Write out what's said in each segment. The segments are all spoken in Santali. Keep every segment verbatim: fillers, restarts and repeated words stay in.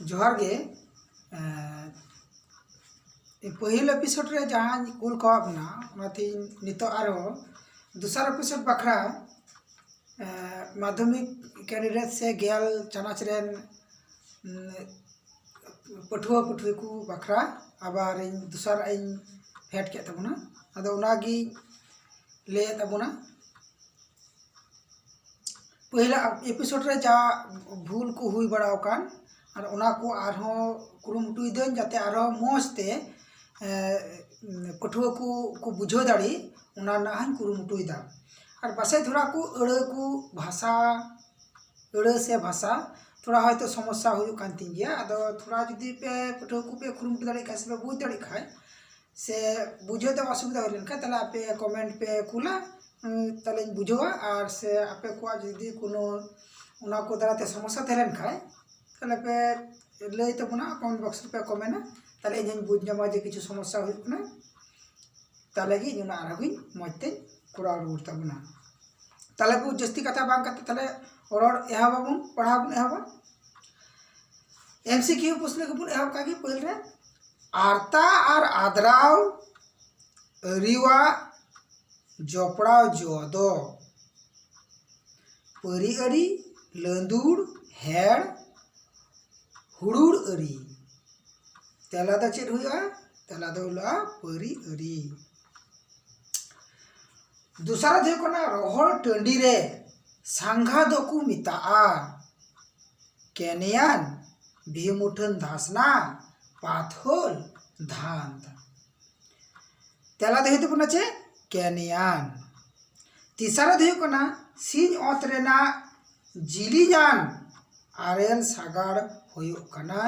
ᱡᱚᱦᱟᱨ ᱜᱮ᱾ ᱮᱸ, ᱯᱟᱹᱦᱤᱞ ᱮᱯᱤᱥᱳᱰ ᱨᱮ ᱡᱟᱦᱟᱸᱧ ᱠᱩᱞ ᱠᱟᱣᱟᱫ ᱵᱚᱱᱟ, ᱚᱱᱟᱛᱮᱧ ᱱᱤᱛᱚᱜ ᱟᱨᱦᱚᱸ ᱫᱚᱥᱟᱨ ᱮᱯᱤᱥᱳᱰ ᱵᱟᱠᱷᱨᱟ, ᱮᱸ, ᱢᱟᱫᱽᱫᱷᱚᱢᱤᱠ ᱠᱮᱱᱰᱤᱰᱮᱴ ᱥᱮ ᱜᱮᱞ ᱪᱟᱱᱟᱪ ᱨᱮᱱ, ᱩᱸ, ᱯᱟᱹᱴᱷᱩᱣᱟᱹ ᱯᱟᱹᱴᱷᱩᱣᱟᱹ ᱠᱚ ᱵᱟᱠᱷᱨᱟ ᱟᱵᱟᱨ ᱤᱧ ᱫᱚᱥᱟᱨᱟᱜ ᱤᱧ ᱯᱷᱮᱰ ᱠᱮᱫ ᱛᱟᱵᱚᱱᱟ᱾ ᱟᱫᱚ ᱚᱱᱟᱜᱤᱧ ᱞᱟᱹᱭᱮᱫ ᱛᱟᱵᱚᱱᱟ᱾ ᱯᱟᱹᱦᱤᱞᱟᱜ ᱮᱯᱤᱥᱳᱰ ᱨᱮ ᱡᱟ ᱵᱷᱩᱞ ᱠᱚ ᱦᱩᱭ ᱵᱟᱲᱟ ᱟᱠᱟᱱ, ᱟᱨ ᱚᱱᱟ ᱠᱚ ᱟᱨᱦᱚᱸ ᱠᱩᱨᱩᱢᱩᱴᱩᱭᱮᱫᱟᱹᱧ, ᱡᱟᱛᱮ ᱟᱨᱦᱚᱸ ᱢᱚᱡᱽ ᱛᱮ, ᱮ, ᱯᱟᱹᱴᱷᱩᱣᱟᱹ ᱠᱚ ᱠᱚ ᱵᱩᱡᱷᱟᱹᱣ ᱫᱟᱲᱮ, ᱚᱱᱟ ᱨᱮᱱᱟᱜ ᱦᱚᱸᱧ ᱠᱩᱨᱩᱢᱩᱴᱩᱭᱮᱫᱟ᱾ ᱟᱨ ᱯᱟᱥᱮᱡ ᱛᱷᱚᱲᱟ ᱠᱚ ᱟᱹᱲᱟᱹ ᱠᱚ, ᱵᱷᱟᱥᱟ, ᱟᱹᱲᱟᱹ ᱥᱮ ᱵᱷᱟᱥᱟ ᱛᱷᱚᱲᱟ ᱦᱚᱭᱛᱳ ᱥᱚᱢᱚᱥᱥᱟ ᱦᱩᱭᱩᱜ ᱠᱟᱱ ᱛᱤᱧ ᱜᱮᱭᱟ᱾ ᱟᱫᱚ ᱛᱷᱚᱲᱟ ᱡᱩᱫᱤ ᱯᱮ ᱯᱟᱹᱴᱷᱩᱣᱟᱹ ᱠᱚᱯᱮ ᱠᱩᱨᱩᱢᱩᱴᱩ ᱫᱟᱲᱮᱭᱟᱜ ᱠᱷᱟᱡ ᱥᱮ ᱯᱮ ᱵᱩᱡᱽ ᱫᱟᱲᱮᱭᱟᱜ ᱠᱷᱟᱡ ᱥᱮ ᱵᱩᱡᱷᱟᱹᱣ ᱛᱮ ᱚᱥᱩᱵᱤᱫᱷᱟ ᱦᱩᱭ ᱞᱮᱱᱠᱷᱟᱱ, ᱛᱟᱦᱞᱮ ᱟᱯᱮ ᱠᱚᱢᱮᱱᱴ ᱯᱮ ᱠᱩᱞᱟ, ᱩᱸ, ᱛᱟᱦᱞᱮᱧ ᱵᱩᱡᱷᱟᱹᱣᱟ᱾ ᱟᱨ ᱥᱮ ᱟᱯᱮ ᱠᱚᱣᱟᱜ ᱡᱩᱫᱤ ᱠᱳᱱᱳ ᱚᱱᱟ ᱠᱚ ᱫᱟᱨᱟᱭ ᱛᱮ ᱥᱚᱢᱚᱥᱥᱟ ᱛᱟᱦᱮᱸ ᱞᱮᱱ ᱠᱷᱟᱡ, ᱛᱟᱦᱞᱮ ᱯᱮ ᱞᱟᱹᱭ ᱛᱟᱵᱚᱱᱟ, ᱠᱚᱢᱮᱱᱴ ᱵᱚᱠᱥ ᱨᱮᱯᱮ ᱠᱚᱢᱮᱱᱟ, ᱛᱟᱦᱞᱮ ᱤᱧ ᱦᱚᱸᱧ ᱵᱩᱡᱽ ᱧᱟᱢᱟ ᱡᱮ ᱠᱤᱪᱷᱩ ᱥᱚᱢᱚᱥᱥᱟ ᱦᱩᱭᱩᱜ ᱠᱟᱱᱟ᱾ ᱛᱟᱦᱞᱮ ᱜᱮ ᱤᱧ ᱚᱱᱟ ᱟᱨᱦᱚᱸ ᱜᱤᱧ ᱢᱚᱡᱽ ᱛᱮᱧ ᱠᱚᱨᱟᱣ ᱨᱩᱣᱟᱹᱲ ᱛᱟᱵᱚᱱᱟ᱾ ᱛᱟᱦᱞᱮ ᱵᱚ ᱡᱟᱹᱥᱛᱤ ᱠᱟᱛᱷᱟ ᱵᱟᱝ ᱠᱟᱛᱮ ᱛᱟᱦᱞᱮ ᱨᱚᱲ ᱮᱦᱚᱵ ᱟᱵᱚᱱ, ᱯᱟᱲᱦᱟᱣ ᱵᱚᱱ ᱮᱦᱚᱵᱟ᱾ ᱮᱢᱥᱤᱠᱤᱭᱩ ᱯᱨᱚᱥᱱᱚ ᱜᱮᱵᱚᱱ ᱮᱦᱚᱵ ᱠᱟᱜ ᱜᱮ ᱯᱟᱹᱦᱤᱞ ᱨᱮ᱾ ᱟᱨᱛᱟ ᱟᱨ ᱟᱫᱽᱨᱟᱣ ᱟᱹᱨᱤᱣᱟᱜ ᱡᱚᱯᱲᱟᱣ ᱡᱚ ᱫᱚ ᱯᱟᱹᱨᱤ ᱟᱹᱨᱤ, ᱞᱟᱹᱸᱫᱩᱲ, ᱦᱮᱲ, ᱦᱩᱲᱩᱲ ᱟᱹᱨᱤ᱾ ᱛᱮᱞᱟ ᱫᱚ ᱪᱮᱫ ᱦᱩᱭᱩᱜᱼᱟ? ᱛᱮᱞᱟ ᱫᱚ ᱦᱩᱭᱩᱜᱼᱟ ᱯᱟᱹᱨᱤ ᱟᱹᱨᱤ᱾ ᱫᱚᱥᱟᱨ ᱫᱚ ᱦᱩᱭᱩᱜ ᱠᱟᱱᱟ, ᱨᱚᱦᱚᱲ ᱴᱟᱺᱰᱤ ᱨᱮ ᱥᱟᱸᱜᱷᱟ ᱫᱚᱠᱚ ᱢᱮᱛᱟᱜᱼᱟ ᱠᱮᱱᱤᱭᱟᱱ, ᱵᱤᱦᱤ ᱢᱩᱴᱷᱟᱹᱱ ᱫᱷᱟᱥᱱᱟ, ᱯᱟᱛᱷᱳᱞ, ᱫᱷᱟᱸᱫ᱾ ᱛᱮᱞᱟ ᱫᱚ ᱦᱩᱭᱩᱜ ᱛᱟᱵᱚᱱᱟ ᱪᱮᱫ? ᱠᱮᱱᱤᱭᱟᱱ᱾ ᱛᱮᱥᱟᱨ ᱫᱚ ᱦᱩᱭᱩᱜ ᱠᱟᱱᱟ, ᱥᱤᱧ ᱚᱛ ᱨᱮᱱᱟᱜ ᱡᱤᱞᱤᱧᱟᱱ ᱟᱨᱮᱞ ᱥᱟᱜᱟᱲ ᱦᱩᱭᱩᱜ ᱠᱟᱱᱟ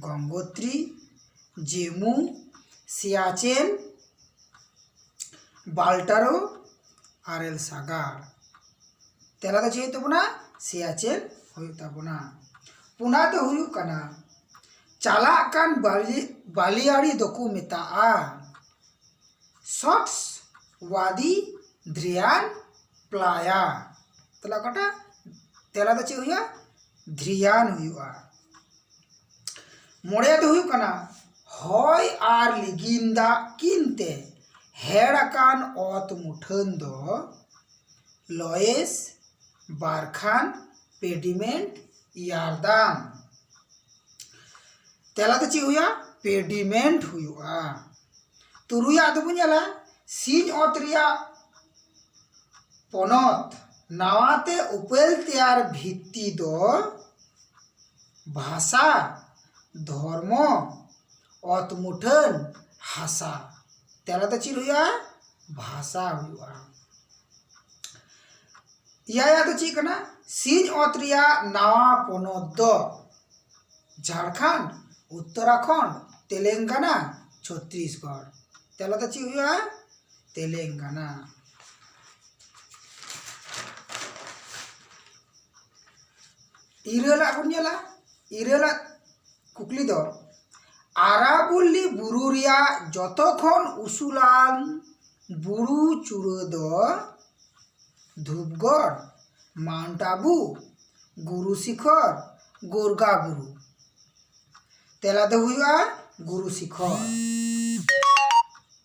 ᱜᱚᱝᱜᱳᱛᱨᱤ, ᱡᱮᱢᱩ, ᱥᱤᱭᱟᱪᱮᱱ, ᱵᱟᱞᱴᱟᱨᱳ ᱟᱨᱮᱞ ᱥᱟᱜᱟᱲ᱾ ᱛᱮᱞᱟ ᱫᱚ ᱪᱮᱫ ᱦᱩᱭᱩᱜ ᱛᱟᱵᱚᱱᱟ? ᱥᱤᱭᱟᱪᱮᱱ ᱦᱩᱭᱩᱜ ᱛᱟᱵᱚᱱᱟ᱾ ᱯᱩᱱᱟ ᱫᱚ ᱦᱩᱭᱩᱜ ᱠᱟᱱᱟ, ᱪᱟᱞᱟᱜ ᱠᱟᱱ ᱵᱟᱞᱤ-, ᱵᱟᱞᱤᱭᱟᱲᱤ ᱫᱚᱠᱚ ᱢᱮᱛᱟᱜᱼᱟ ᱥᱚᱴᱥ, ᱣᱟᱫᱤ, ᱫᱷᱨᱤᱭᱟᱱ, ᱯᱞᱟᱭᱟ᱾ ᱛᱟᱦᱞᱮ ᱚᱠᱟᱴᱟᱜ? ᱛᱮᱞᱟ ᱫᱚ ᱪᱮᱫ ᱦᱩᱭᱩᱜᱼᱟ? ᱫᱷᱨᱤᱭᱟᱱ ᱦᱩᱭᱩᱜᱼᱟ᱾ ᱢᱚᱬᱮ ᱫᱚ ᱦᱩᱭᱩᱜ ᱠᱟᱱᱟ, ᱦᱚᱭ ᱟᱨ ᱞᱤᱜᱤᱱ ᱫᱟᱜ ᱠᱤᱱ ᱛᱮ ᱦᱮᱲ ᱟᱠᱟᱱ ᱚᱛ ᱢᱩᱴᱷᱟᱹᱱ ᱫᱚ ᱞᱚᱭᱮᱥ ᱵᱟᱨᱠᱷᱟᱱ ᱯᱮᱰᱤᱢᱮᱱᱴ ᱭᱟᱨᱫᱟᱢ᱾ ᱛᱮᱞᱟ ᱫᱚ ᱪᱮᱫ ᱦᱩᱭᱩᱜᱼᱟ? ᱯᱮᱰᱤᱢᱮᱱᱴ ᱦᱩᱭᱩᱜᱼᱟ᱾ ᱛᱩᱨᱩᱭᱟᱜ ᱫᱚᱵᱚᱱ ᱧᱮᱞᱟ, ᱥᱤᱧ ᱚᱛ ᱨᱮᱭᱟᱜ ᱯᱚᱱᱚᱛ ᱱᱟᱣᱟᱛᱮ ᱩᱯᱮᱞ ᱛᱮᱭᱟᱨ ᱵᱷᱤᱛᱛᱤ ᱫᱚ ᱵᱷᱟᱥᱟ, ᱫᱷᱚᱨᱢᱚ, ᱚᱛ ᱢᱩᱴᱷᱟᱹᱱ, ᱦᱟᱥᱟ᱾ ᱛᱮᱞᱟ ᱫᱚ ᱪᱮᱫ ᱦᱩᱭᱩᱜᱼᱟ? ᱵᱷᱟᱥᱟ ᱦᱩᱭᱩᱜᱼᱟ᱾ ᱮᱭᱟᱭᱟᱜ ᱫᱚ ᱪᱮᱫ ᱠᱟᱱᱟ? ᱥᱤᱧ ᱚᱛ ᱨᱮᱭᱟᱜ ᱱᱟᱣᱟ ᱯᱚᱱᱚᱛ ᱫᱚ ᱡᱷᱟᱲᱠᱷᱚᱸᱰ, ᱩᱛᱛᱚᱨᱟᱠᱷᱚᱸᱰ, ᱛᱮᱞᱮᱝᱜᱟᱱᱟ, ᱪᱷᱚᱛᱛᱤᱥᱜᱚᱲ᱾ ᱛᱮᱞᱟ ᱫᱚ ᱪᱮᱫ ᱦᱩᱭᱩᱜᱼᱟ? ᱛᱮᱞᱮᱝᱜᱟᱱᱟ᱾ ᱤᱨᱟᱹᱞᱟᱜ ᱵᱚᱱ ᱧᱮᱞᱟ᱾ ᱤᱨᱟᱹᱞᱟᱜ ᱠᱩᱠᱞᱤ ᱫᱚ, ᱟᱨᱟᱵᱚᱞᱞᱤ ᱵᱩᱨᱩ ᱨᱮᱭᱟᱜ ᱡᱚᱛᱚ ᱠᱷᱚᱱ ᱩᱥᱩᱞᱟᱱ ᱵᱩᱨᱩ ᱪᱩᱲᱟᱹ ᱫᱚ ᱫᱷᱩᱯᱜᱚᱲ, ᱢᱟᱣᱩᱱᱴ ᱟᱵᱩ, ᱜᱩᱨᱩ ᱥᱤᱠᱷᱚᱨ, ᱜᱳᱨᱜᱟ ᱵᱩᱨᱩ᱾ ᱛᱮᱞᱟ ᱫᱚ ᱦᱩᱭᱩᱜᱼᱟ ᱜᱩᱨᱩ ᱥᱤᱠᱷᱚᱨ᱾